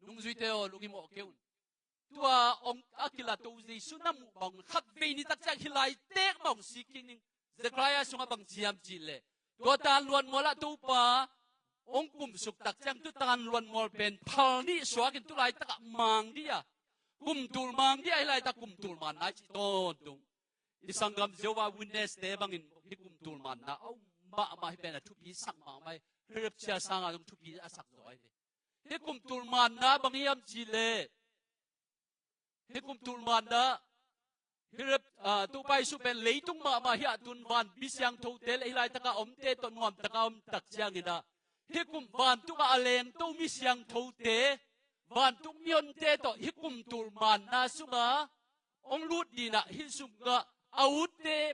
nungzuite aw, lungim awh kei un. Tua hong a kilato Jesuh na muh bang khatvei ni tak ciang hih laitak mah hong sik kik ning. Zechariah sungah bang ci hiam cihleh, tua Tanluan mualah Topa hong kumsuk tak ciang tu Tanluan mual pen phal nih suakin tu laitakah mang dih a, kum tul mang dih a, hih laitak kum tul manna ci tawntung. I sanggam Jehovah Witness-te bangin hih kum tul manna a um mahmah, hih pen a thupi sak mahmah hi. Hih rapture sangah zong thupi a sak zaw hi. Hih kum tul manna bang hiam cihleh, hih kum tul manna, hih rap, ah, Topa Jesuh pen leitung mahmah hiah tun van mi siangthote le hih laitaka omte tawh nuamtaka om tak cianginah, hih kum vantungah a lengto mi siangthote, vantung mihonte tawh hih kum tul manna sungah hong lut dinah, hih sungah a utte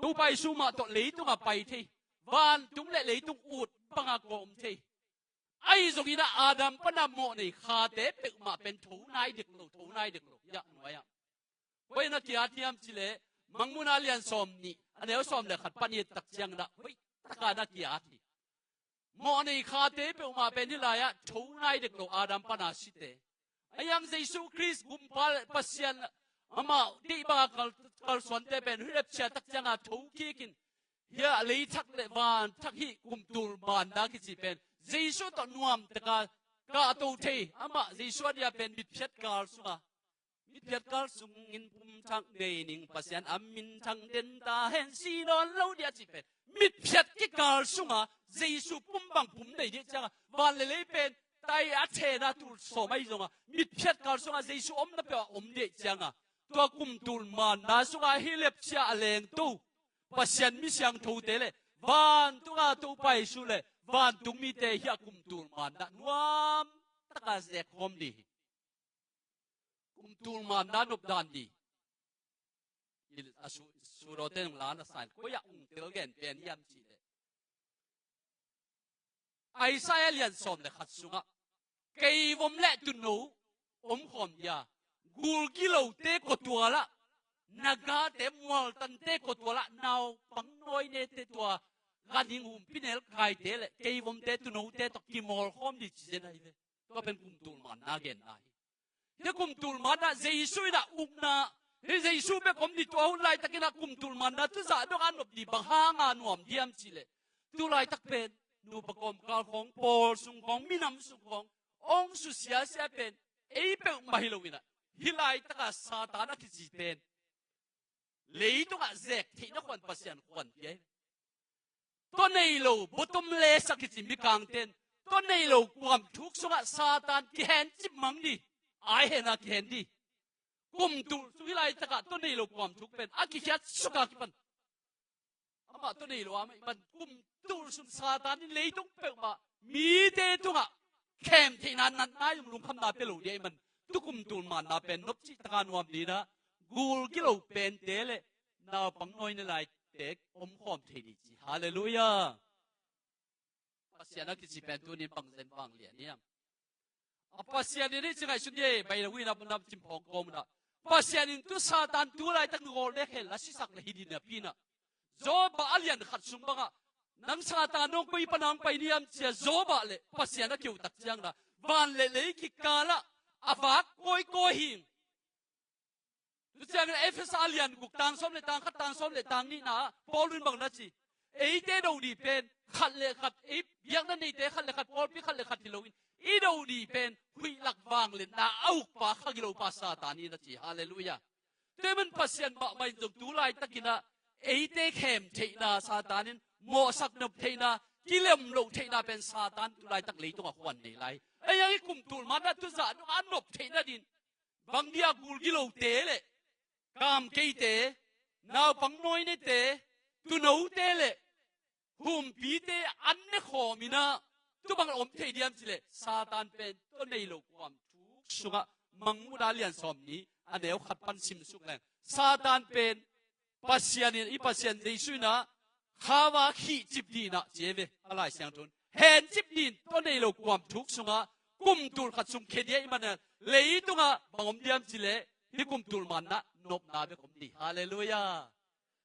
Topa Jesuh mah tawh leitungah pai thei, vantung le leitung ut banga kawm thei. Ahi zonginah Adam pana mawh nei khate peuhmah pen tho nai dek lo, tho nai dek lo. Hiah nuai-ah koi na kiat hiam cihleh, Mangmuhna lian sawm nih a neu sawm le khat pan i et tak cianginah hoihtaka na kiat hi. Mawh nei khate peuhmah pen hih lai-ah tho nai dek lo, Adam pana site. Ahi hang Jesuh Khrist gumpa le Pasian, amah deih banga kal, kalsuante pen hih rapture tak cianga tho kikin, hiah leithak le vanthak hih kum tul manna kici pen Jesuh tawh nuamtaka kahto thei, amah Jesuh a dia pen mitphiat kal sunga, mitphiat kal sungin pumthak nei ning, Pasian a minthang den ta hen, si nawn lo dia cih pen mitphiat kikal sunga Jesuh pum bang pum nei dih cianga, van le lei pen tai a thena tul sawm ahi zonga mitphiat kal sunga Jesuh omna peuhah om dih cianga, tua kum tul manna sunga hih lepcia a lengto Pasian mi siangthote le vantunga Topa Jesuh le vantung mite hiah kum tul manna nuamtaka zek khawm dih hi. Kum tul manna nopdan dih. I, a su, sudawte nung la na sa in, koi-ah ung tel gen pen hiam cihleh, Isaiah lian sawm le khat sungah keivom le tuuno om khawm dia, gul gilote kawtualah, nagate mualtante kawtualah, naupang nawinete tua ganhing humpi nelkaite le keivomte tuunote tawh kimawl khawm dih ci zen ahi ve. Tua pen kum tul manna genna hi. Hih kum tul manna Jesuh inah ukna, hih Jesuh bek om dih, tua hun laitakinah kum tul manna tu zah dongah nop dih, bang hanga nuam diam cihleh, tu laitak pen nupa kawmkal khawng, pawl sung khawng, minam sung khawng hong susiasia pen ei peuhmah hi loinah, hih laitaka Satan a kici pen leitungah zek theihna khuan Pasian khuan pia hi. Tua nei lo, bottomless a kici mikangten, tua nei lo kuamthuk sungah Satan kihen cip mang dih. Ai hena kihen dih. Kum tul sung hih laitakah tua nei lo kuamthuk pen a kikhiat suka kipan, amah tua nei lo amah i pan, kum tul sung Satan in leitung peuhmah mite tungah khem theihna, natna, lungkhamna pia lo dih ahih man, tu kum tul manna pen nopcihtaka nuam dinah, gul gilo pente le naupang nawine laite om khawm thei ni ci. Halleluiah. Pasian a kici pen tunin bang zen vang lian hiam? A Pasian in hih ci ngaihsun dih, bai lo in a nam cim phawng kawm un ah, Pasian in tu Satan tu laitak ngawl dek hel a sisak le hi ding napi in ah, Job a lian khat sung bangah, nang Satan nong koi pan hong pai ni hiam ci-a Job a le Pasian a keu tak ciangin ah, van le lei kikal ah a vak kawikawi hi. Tu ciangin Efesa a lian guk tang sawm le tang khat, tang sawm le tang nihna ah Paul in bang na ci? Eite do ding pen khat le khat, ei biakna neite khat le khat, pawlpi khat le khat hi loin, i do ding pen huih lak vang le na a ukpa kha gilopa Satan hi na ci. Halleluiah. Tua ahih manin Pasian mahmah in zong tu laitakin ah eite khem theihna Satan in mawhsak nop theihna, kilem loh theihna pen Satan tu laitak leitungah khuan nei lai. Ei ang i kum tul manna tu zah dong a nop theihna ding bang dia gul gilote le kamkeite, naupang nawinete, tuunote le humpite an ne khawm in ah, tu bang om thei diam cileh Satan pen tua nei lo kuam thuk sungah, Mangmuhna lian sawm nih a neu khat pan sim suk leng, Satan pen Pasian in, i Pasian Jesu in ah khaua khihcip ding in ah ci ve a Lai Siangtho in. Hencip ding tua nei lo kuam thuk sungah kum tul khat sung khia ding ahih manin leitungah bang om diam cileh hih kum tul manna nopna bek om ding. Halleluiah.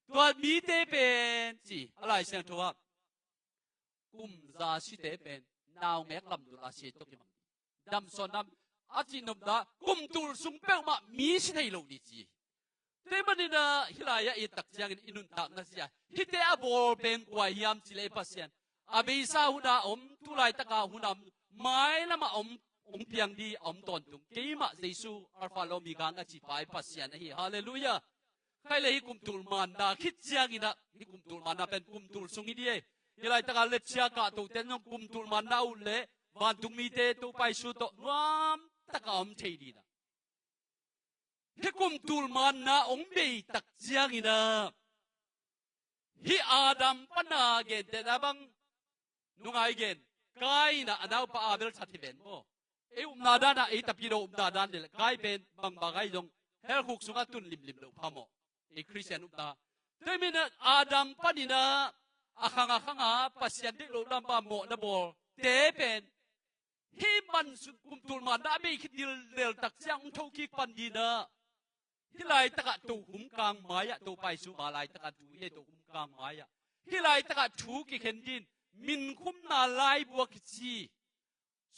Tua mite pen ci a Lai Siangtho ah, kum za site pen naungek lamdul a si tawh kimang ding. Damsawtna a cihnopna kum tul sung peuhmah mi si thei lo ding ci. Tua ahih manin ah hih lai-ah i et tak ciangin i nuntakna zia, hihte a bawl pen kua hiam cileh i Pasian, a beisa hun a om, tu laitaka hun a om, mailamah om, hong piang ding a om tawntung, keimah Jesu Alpha le Omega a cipa i Pasian ahi. Halleluiah. Khai le hih kum tul manna khit ciangin ah, hih kum tul manna pen kum tul sung hi ding e. Hih laitaka lepchia kahtote in zong kum tul manna uh leh vantung mite Topa Jesu tawh nuamtaka om thei ding in ah, hih kum tul manna hong bei tak ciangin ah, hih Adam pana gentehna bang nungai gen, Kain in ah a naupa Abel that hi ven maw. Ei upna dan ah, ei tapidaw upna dan leh Kain pen bangbang ahi zong hell khuk sungah tun limlim loh phamawh. Ei Khristian upna, tua ahih manin ah Adam panin ah a khang a khang a Pasian deih loh lam a mawhna bawlte pen hih mansun kum tul manna a bei khit dildel tak ciang hong thokik pan ding in ah, hih laitakah tohum kang mai-ah, Topa Jesu ma laitakah tu hi e, tohum kang mai-ah, hih laitakah thu kikhen ding, minkhumna laibu a kici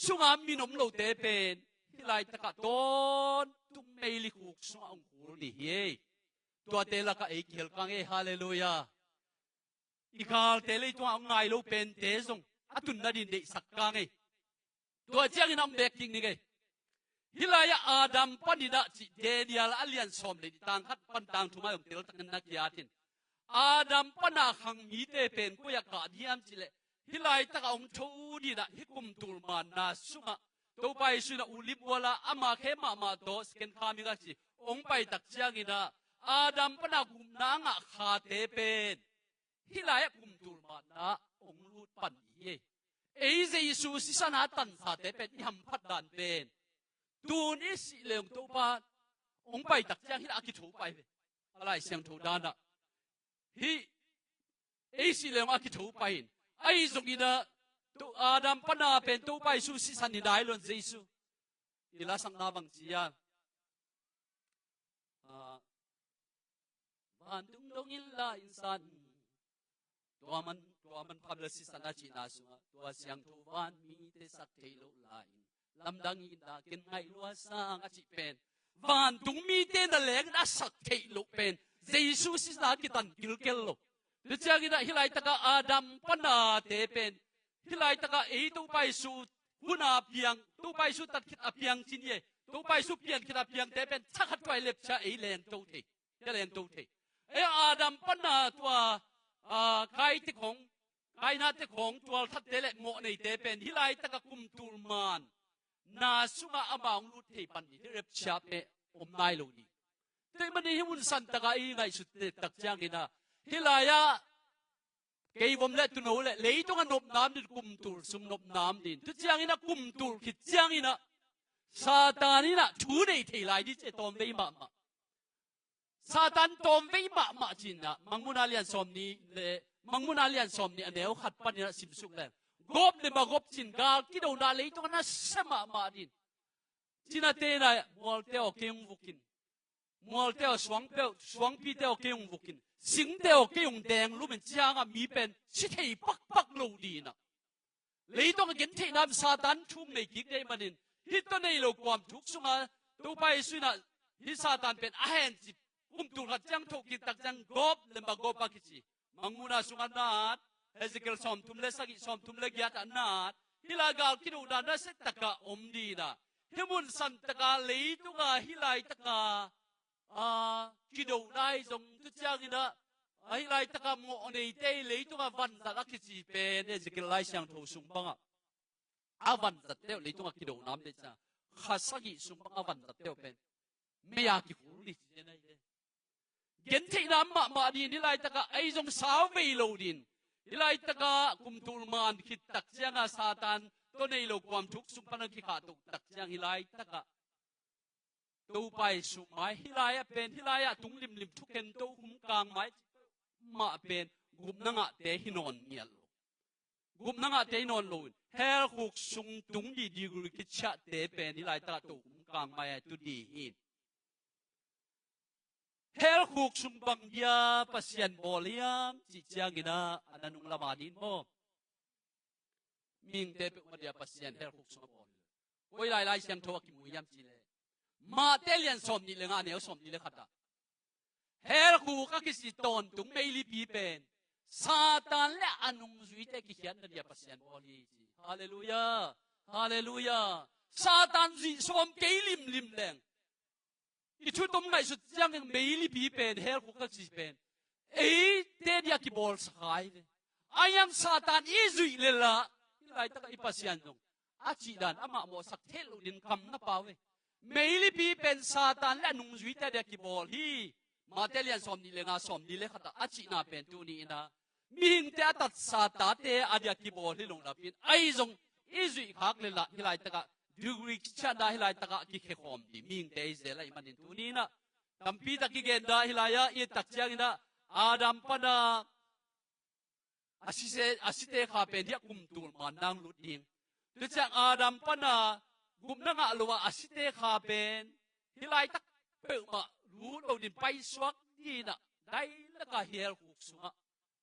sunga min om lote pen hih laitakah tawntung meili khuk sungah hong khul ding hi e. Tuate lakah ei kihel kang e. Halleluiah. I galte leitungah hong ngai lo pente zong a tunna ding deihsak kang e. Tua ciangin a hong bek kik ning e. Hih lai-ah Adam panin ah cih Daniel a lian sawm le nih tang khat pan tang thum ah hong teltakin na kiat in, Adam pana khang mite pen koi-ah kah ding hiam cileh, hih laitakah hong tho ding in ah, hih kum tul manna sungah Topa Jesu in ah ulip bual a, ama khe mahmah tawh second coming a ci hong pai tak ciangin ah, Adam pana gupna a ngah khate pen hih lai-ah kum tul manna hong lut pan hi e. Ei Jesu sisan a tansate pen i hamphat dan pen, tun i sih leng Topa hong pai tak ciang hih lai a kitho pai ve. A Lai Siangtho dan ah, hih ei sih leng a kitho pai in, ahi zongin ah, Adam pana pen Topa Jesu sisan hi nai lo in, Jesu i lasakna bang ci a, ah, vantung dongin la in san, tua man, tua man phamla sisan a cihna sungah, tua siangtho van mite sak theih loh la in, lamdang in la ken ngaih lua sang a cih pen, vantung mite na leng in a sak theih loh pen Jesu sisan a kitan kilkel lo. Tua ciangin ah hih laitakah Adam panate pen, hih laitakah ei Topa Jesu hun a piang, Topa Jesu tat khit a piang ci ni e, Topa Jesu pian khit a piangte pen thakhat tuai lepcia ei lengto thei, ei lengto thei. Ei Adam pana tua, ah, Kain te khong, Kaina te khong tualthatte le mawhneite pen hih laitakah kum tul manna sungah amah hong lut thei pan ni, hih rapture pen om nai lo ni. Tua ahih manin hih hun santakah i ngaihsut tak ciangin ah, hih lai-ah kei vom le tuuno le leitungah nopna om ding, kum tul sung nopna om ding. Tu ciangin ah kum tul khit ciangin ah Satan in ah thu nei thei lai ding ci e, tawmvei mahmah. Satan tawmvei mahmah cinah Mangmuhna lian sawm nih le Mangmuhna lian sawm nih a neu khat paninah simsuk leng, Gog le Magog cin gal kidona leitungah nasia mahmah ding. Cinate inah mualte aw kei hong vukin, mualte aw suangpite aw kei hong vukin, singte aw kei hong denglumin, ciangah mi pen si thei pakpak lo dinah. Leitung a gentheihna in Satan thu nei kik dei manin, hih tawh nei lo kuam thuk sungah Topa Jesu inah hih Satan pen a hencip, kum tul khat ciang thoh kik tak ciang Gog le Magog a kici. Mangmuhna sungah na at, Ezekiel sawmthum le sagih, sawmthum le giat ah na at, hih lai gal kidona nasia takah om dinah. Hih mun san takah leitungah hih lai takah a, kidona ahi zong tu cianginah, a, hih lai takah mawh neite i leitungah vanzat a kici pen Ezekiel Lai Siangtho sung bangah a vanzat teuh leitungah kidona om dei ciang, kha sagih sung bangah a vanzat teuh pen mei-a kikhul ni ci den ahi ve. Gentheihna mahmah ding, hih lai takah ei zong sau vei lo ding. Hih lai takah kum tul man khit tak ciangah Satan tawh nei lo kuam thuk sung pan a kikhah toh tak ciang hih lai takah Topa Jesu mai, hih lai-ah pen, hih lai-ah tung limlim thukhen tokhom kang mai mah pen gupna ngahte hi nawn ngial lo. Gupna ngahte hi nawn lo in, hell khuk sung tung dih degree kiciahte pen hih lai takah tokhom kang mai-ah tu dih hi. Hell khuk sung bang dia Pasian bawl hiam cih cianginah a nanung lama ding maw? Mihingte peuhmah dia Pasian hell khuk sungah bawl hi lo. Koi lai Lai Siangtho a kimu hiam cih leh, Mate lian sawm nih le nga, neu sawm nih le khat ah, hell khuk a kici tawntung meilipi pen Satan le a nungzuite kikhiatna dia Pasian bawl hi ci. Halleluiah. Halleluiah. Satan zuih sawm kei limlim leng i thutom ngaihsut ciangin meilipi pen, hell khuk a kici pen eite dia kibawlsak hi ve. Ahi hang Satan i zuih leh lah hih lai takah i Pasian zong a cih dan amah mawhsak thei loh ding kam na pau ve. Meilipi pen Satan le a nungzuite dia kibawl hi. Mate lian sawm nih le nga, sawm nih le khat ah a cihna pen tuni inah mihingte a tatsa tate a dia kibawl hi lo napi-in, ahi zong i zuih khak leh lah hih lai takah degree kiciahna hih lai takah kikhekhawm ding mihingte i zel ahih manin tuni inah tampi tak kigen dah. Hih lai-ah i et tak cianginah Adam pana a site, a site kha pen hih a kum tul man nang lut ding. Tu ciang Adam pana gupna ngah lo a a site kha pen hih lai tak peuhmah lut lo ding, paisuak dinah, dailaka hell khuk sungah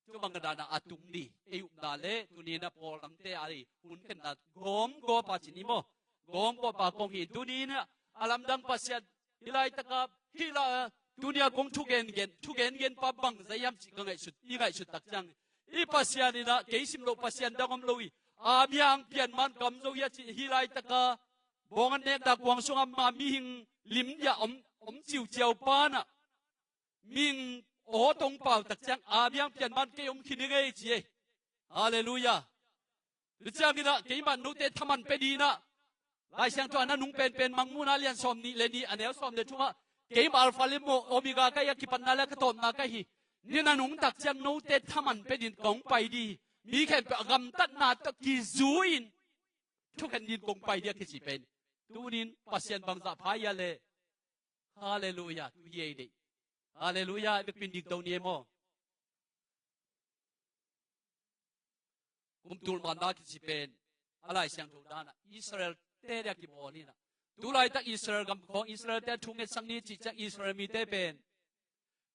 tu bang danah a tung dih. Ei upna le tuni inah pawl dangte a hun khenna gawmgawpa ci ni maw? Gawmgawpa kong hi. Tuni inah a lamdang Pasian hih lai takah, hih lai, tuni a kong thugengen, thugengenpa bangzah hiam cih ka ngaihsut, i ngaihsut tak ciang, i Pasian inah kei sim loh Pasian dang om lo hi. Abraham pianman kam zo hi a cih, hih lai takah bawng an nekna kuang sungah mah mihing lim dia om, om ciuciau panah mihing aw tong pau tak ciang Abraham pianman kei om khin hi ngei ci ei. Halleluiah. Tu cianginah keimah note thaman pia dinah Lai Siangtho a nanung penpen Mangmuhna lian sawm nih le nih a neu sawm le thumah, keimah Alpha le Omega ka hi a, kipatna le ka tawpna ka hi. Ni nanung tak ciang note thaman pia ding kong pai dih hi. Mi khempeuh a gamtatna tawh kizu-in thukhen ding kong pai dih a kici pen. Tunin Pasian bangzah pha hia leh. Halleluiah. Tu hi ei deih. Halleluiah. I vekpin dingto ni ei maw? Kum tul manna kici pen a Lai Siangtho danah Israel-te dia kibawl hinah. Tu laitak Israel gam khawng Israel-te a thu ngetsak ni cih ciang Israel mite pen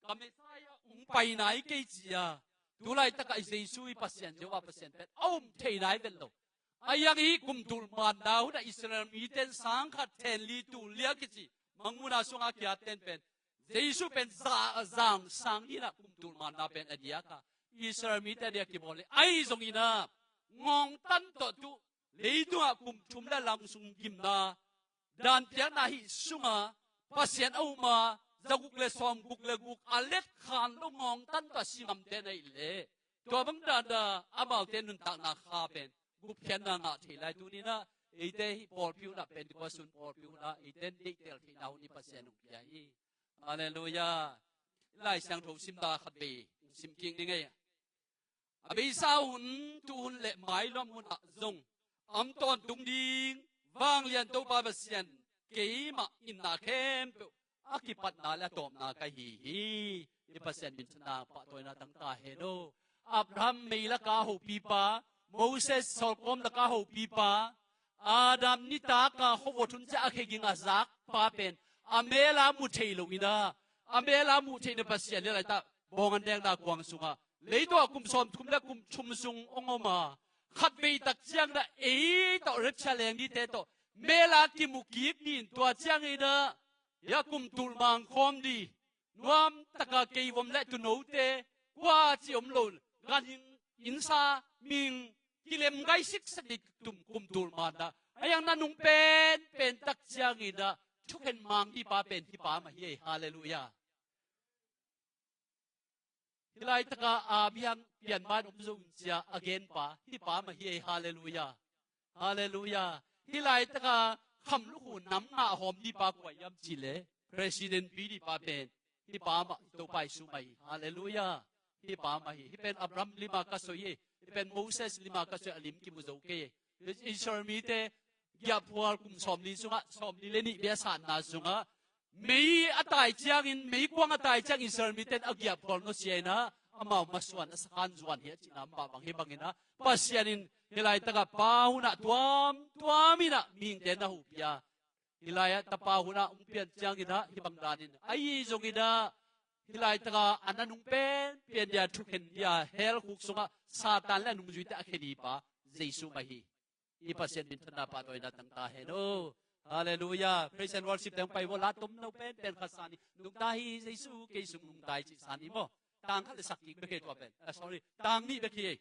ka Messiah hong pai nai kei ci-a tu laitakah Jesu i Pasian, Jehovah Pasian pen a um thei nai vet lo. A iang i kum tul manna hunah Israel mite in sang khat then li tul li a kici Mangmuhna sungah a kiat ten pen Jesu pen za-, zangsang hinah kum tul manna pen a diak a, Israel mite a diak kibawl hi. Ahi zonginah ngawngtan tawh tu leitungah kum thum le lang sung gimna dan piakna hih sungah Pasian a um a, zaguk le sawmguk le guk a letkhan lo ngawngtan tawh a si ngamte na hih leh, tua bang dana amaute nuntakna kha pen gupkhiatna ngah thei lai. Tuninah eite hih pawlpi hunah, Pentecost hun pawlpi hunah eite in deihtel theihna hun hi Pasian hong pia hi. Halleluiah. Lai Siangtho simna khat vei sim kik ni ngei. A beisa hun, tuhun le mailam hunah zong a om tawntung ding vanglian Topa Pasian keimah itna khempeuh a kipatna le a tawpna ka hi hi. I Pasian minthanna pahtawina tang ta hen aw. Abraham mei laka hopihpa, Moses sawlkawm laka hopihpa, Adam nitaka khuavua thun ciang a khe ging a zakpa pen a mela mu thei lo in ah, a mela muh theihna Pasian le laitak bawng an nekna kuang sungah leitungah kum sawmthum le kum thum sung hong om a, khatvei tak ciangin ah ei tawh rapture leng dingte tawh mela kimu kik ni in, tua ciangin ah hia kum tul mang khawm ding, nuam taka keivom le tuunote kua ci om lo, ganhing, innsa, mihing kilem gai siksak ding tum kum tul mang ah, a hiang na nung penpen tak ciangin ah thukhen mang dingpa pen hih pa mah hi ei. Halleluiah. Hih laitaka a biang pian man om zo in cia a genpa hih pa mah hi ei. Halleluiah. Halleluiah. Hih laitaka khamlukhu nam ngah hawm dingpa kua hiam cih leh President pi dingpa pen hih pa mah, Topa Jesu mah hi. Halleluiah. Hih pa mah hi. Hih pen Abraham lima ka soi hi. Hih pen Moses lima ka soi, a lim kimu zo kei hi. Israel mite giahphual kum sawmli sungah, sawmli le nih bia sanna sungah mei a tai ciangin, meikuang a tai ciangin Israel mite in a giahphual nusia in ah amau masuan a sakhan zuan hi a cihna mah bang hi bangin ah, Pasian in hih laitaka pa hun ah tuamtuam in ah mihingte na hopih a, hih lai-ah tapa hun ah hong pian ciangin ah hih bang danin ahi zongin ah hih laitaka a na nung penpen dia thukhen dia hell khuk sungah Satan le a nungzuite a khe dingpa Jesu mah hi. I Pasian minthanna pahtawina tang ta hen aw. Halleluiah. Praise and worship teng pai maw, la tom no penpen khat sa ni. Nungta hi Jesu kei sung nungta hi cih sa ni maw. Tang khat le sak kik bek hi tua pen. Ah, sorry. Tang nih bek hi.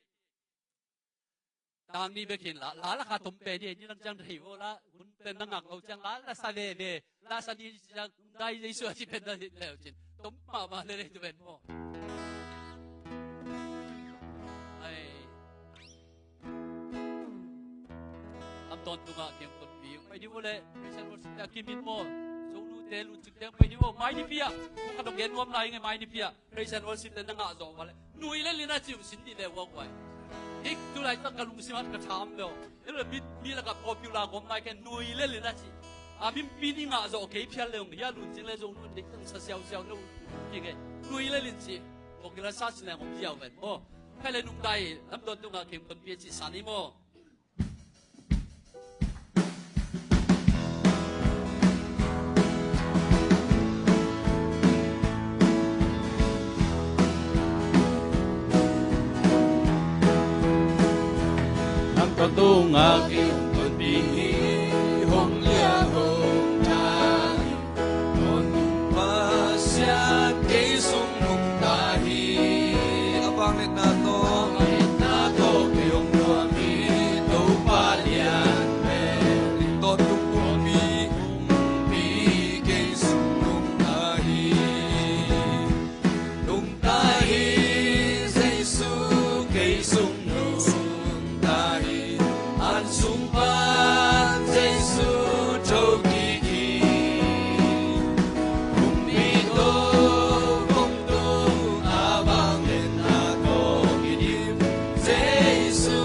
Tang nih bek hi la, la la kha tom pen hi. Ni lang ciang thei maw la. Hun pen na ngak lo ciang la la sa veve. La sa ni ciang nungta hi Jesu a ci pen na hi leu cin. Tom mahmah le le tu pen maw. Ai. Lam tawntungah kiang tonpi hong pai dih uh leh, praise and worship te a kimin maw. Zonute lut cik teng pai dih uh, mai nipi ah. Kong ka dong gen nuam lai nge mai nipi ah. Praise and worship te na ngah zawh uh leh. Nui le lin a ci uh sin dih leh uang uai. Hik tu laitak ka lungsim ah ka tha om leh. Elo mi, mi lakah popular gawm lai ken nui le lin a ci. A mimpi ni ngah zawh kei phial leh hong hia lut cin leh zong nun dik tang sa siau siau leh hong pi nge. Nui le lin ci. Popular sa sin leh hong hia uh ven maw. Khai leh nungta hi, lam tawntungah kiang tonpi a ci sa ni maw. Lam tawntungah kiang tonpi hi, hong lia hong thang hi. Tawntung Pasian kei sung nungta hi. A vangliatna tawh, a vangliatna tawh kei hong nuam hi. Topa lian pen, tawntung pumpi, pumpi kei sung nungta hi. Nungta hi, Jesu kei sung nungta hi. An sung pan Jesu thokik hi. Pumpi tawh kong tung, a vangliatna tawh kidim, Jesu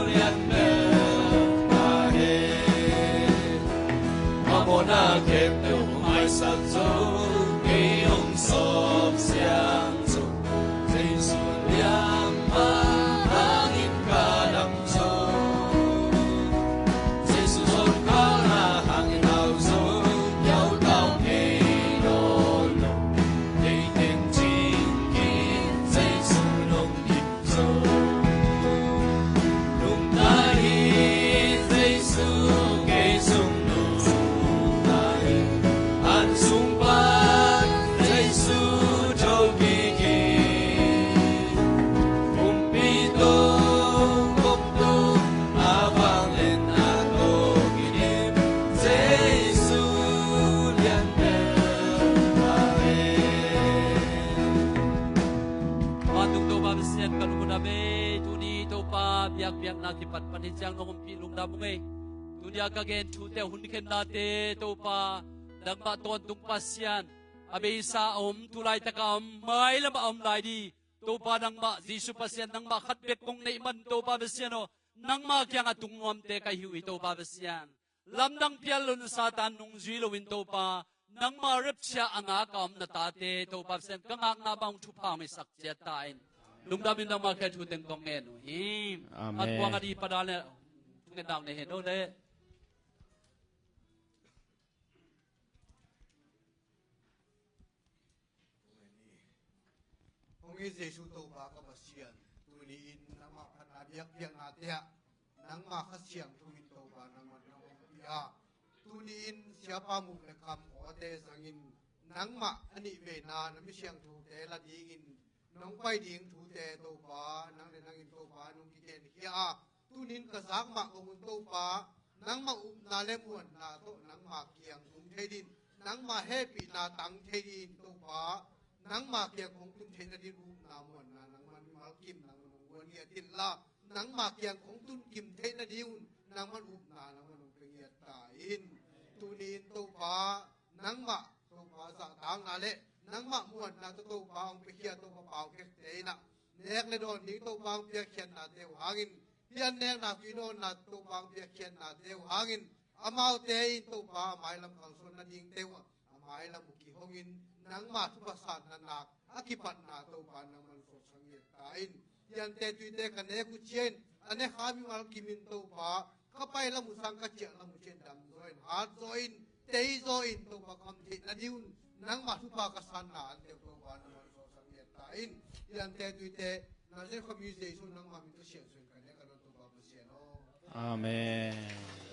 lian pen ka he. Mawhna khempeuh hong maisak zo, kei hong sawp siang zo. Jesu lian mah hangin ka dam zo. Jesu zawhkhalna hangin hau zo. Yautau ngei nawn lo, kei teng cing khin, Jesu nong dim zo. Nungta hi, Jesu kei sung nungta hi. An sung pan Jesu thokik hi. Pumpi tawh kong tung, a vangliatna tawh kidim, Jesu lian pen ka he. Vantung Topa Pasian ka lungdam ei, tuni Topa biakpiakna kipat pan hi ciang nong ompih lungdam ung ei. Tuni a ka gen thute, hun khennate Topa, nangmah tawntung Pasian, a beisa a om, tu laitaka om, mailamah a om lai ding Topa nangmah, Jesu Pasian nangmah khat bek kong neih man Topa Pasian aw, nangmah kiangah tung nuamte ka hi uh hi Topa Pasian. Lamdang pial loin Satan nungzui loin Topa, Nangma rapture a ngak a om na tate Topa Pasian, ka ngakna bang thupha hong hisak ciat ta in. Lungdam in nangma kiang thu teng kong ngen uh hi. Amen. A kuang a di pa dan le ngen dau ne he do le. Hong it Jesu Topa ka Pasian, tuni-in nangmah phatna biakpiaknate ah nangmah Kha Siangtho in Topa nangmah nang hong pia. Tuni-in Siapa Muk le Kam Awte zangin nangmah a nih veina na mi siangthote la dingin nong pai ding thute Topa nang le nangin Topa nong kigenkhia a, tunin ka zak mah kong un Topa, nangmah upna le muanna tawh nangmah kiang tung thei din, nangmah hehpihna tang thei din Topa, nangmah kiang kong tun theih nadin upna muanna nangman malkim nangman hong guan ngiat inla, nangmah kiang kong tun kim theih nadin un nangman upna nangman hong pia ngiat ta in. Tunin Topa, nangmah Topa zahtakna le nangmah muanna tawh Topa hong piakhia Topa pau khekte in ah nek le dawn ding Topa hong piakkhiatnate uh hangin, pian nekna tuidawnna Topa hong piakkhiatnate uh hangin, amaute in Topa a mailam kalsuan nadingte uh a mailam uh kihongin nangmah thupha sanna nak a kipatna Topa nangman sawlsak ngiat ta in. Piante tuite ka nek uh ciangin a nekha mimal kimin Topa, ka pai lam uh sang ka ciah lam uh ciang dam zaw in, hat zaw in, tei zaw in Topa ka om theih nadin un nangmah thupha ka sanna an deuh Topa nangman sawlsak ngiat ta in. Piante tuite Nazareth khuami Jesu nangmah min ka sian suin ka nek ka dawn Topa Pasian aw. Amen.